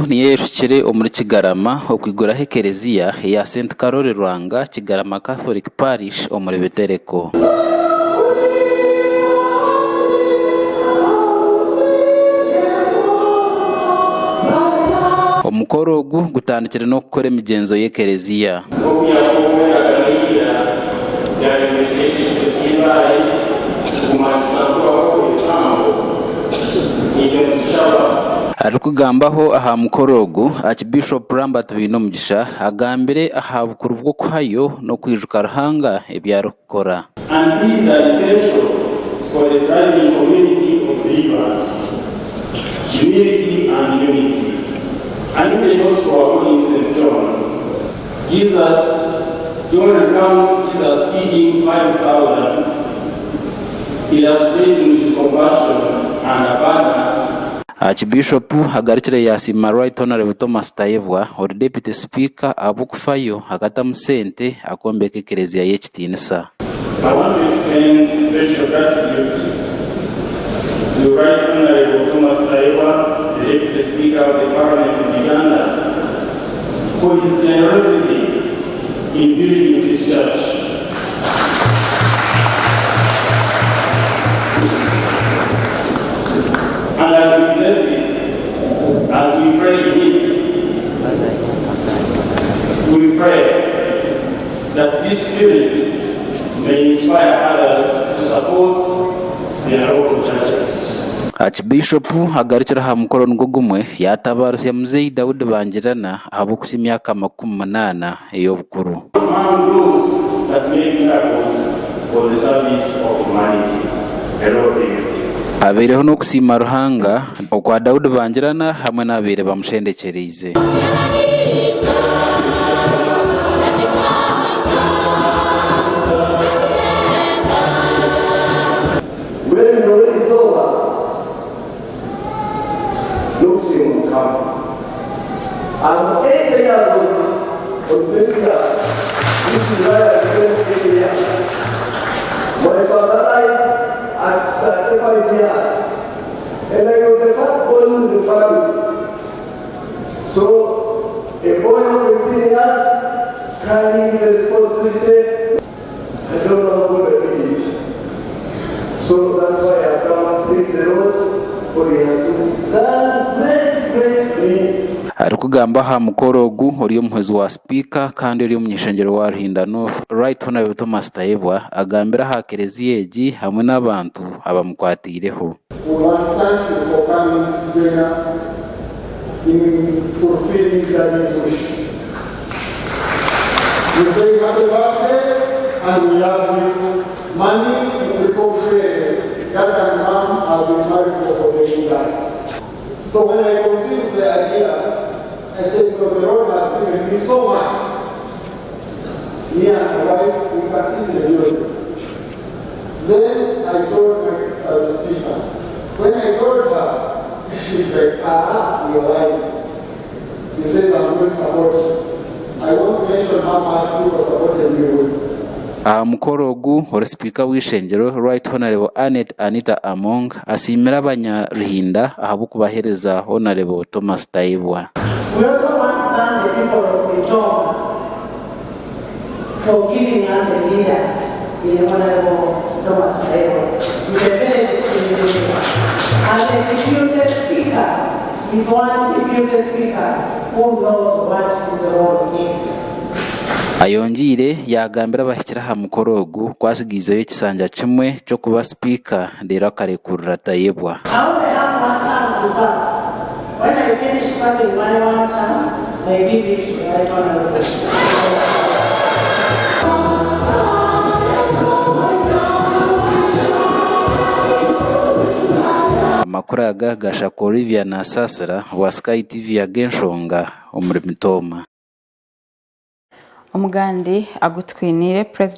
niyo eyeshukire omuri Kigarama okwiguraho ekereziya eya St Karori Rwanga Kigarama Catholic Parish omuri Bitereko. Omukoro ogu gutandikire n'okukora emigyenzo y'ekereziya. Nk'oku Yakobo yaagamba ira, yaayombekire ekiijutsyo ky'eibaare kuguma nikisangurwaho ebitambo, naitwe nitushaba. Arikugambaho aha mukoro ogu, Aakibiishopu Lambert Bainomugisha agambire aha bukuru bw'okuhayo n'okwijuka Ruhanga ebi arikukora. And these are essential for a thriving community of believers, humility and unity. And in the Gospel according to St. John, Jesus, John recounts Jesus feeding 5,000, illustrating his compassion and abundance. Aakibiishopu agarukire yaasiima Right Honourable Thomas Tayebwa ori Deputy Sipiika ahabw'okufayo akatamu sente akombeka ekereziya y'ekitiinisa. I want to extend special gratitude to Right Honourable Thomas Tayebwa, the Deputy Speaker of the Parliament of Uganda, for his generosity in building this church. And as we bless it, as we pray in it, we pray that this spirit may inspire others to support their local churches. Aakibiishopu agarukire aha mukoro nigwo gumwe yaatabaarusya Muzeeyi Daudi Bangirana ahabw'okuhitsya emyaka 80 ey'obukuru. Among those that make miracles for the service of humanity. The Lord be with you. Abaireho n'okusiima Ruhanga okwa Daudi Bangirana hamwe n'ababaire bamushendekyereize. Mbwenu nyowe eizooba n'okusiima Mukama. I'm 80 years old on 20 years this July I became 80 years. My father died at 35 years and I was the first born in the family. So a boy of 18 years carrying the responsibility, I don't know how God did it. So that's why I have come to praise the Lord for he has done great, great to me. Arikugamba aha mukoro ogu, ori omuhwezi wa sipiika kandi ori omuny'eishengyero wa Ruhinda North, Right Honourable Thomas Tayebwa agambire aha kereziya egi hamwe n'abantu abamukwateireho. We want to thank you for coming to join us in fulfilling Daddy's wish. We say happy birthday and we love you. Mummy, Mukurika Dad and Mom have been married for 48 years. So when I conceived the idea, I said, no, the Lord has given me so much. Me and my wife, we can easily do it. Then I told my sister, the speaker. When I told her, she's like, ah, you're lying. He says, I'm going to support you. I won't mention how much people supported me with. Aha mukoro ogu, ori sipiika w'eishengyero Right Honourable Annet Anita Among asiimire abanyaruhinda ahabw'okubaheereza Honourable Thomas Tayebwa. We also want to thank the people of Mitonga for giving us a leader in Honourable Thomas Tayebwa. He's a very experienced leader. And the deputy speaker is one deputy speaker who knows what his role is. Ayongiire yaagambira abahikire aha mukoro ogu ku atsigaizeyo ekisanja kimwe ky'okuba sipiika reero akarekurira Tayebwa. I only have one term to serve. When I finish serving my one term, I give it to the right honorable. Amakuru aga gashakwa Olivia Nasasira wa Sky TV ag'enshonga omuri Mitooma. Omugandi agutwiniire Purezidenti.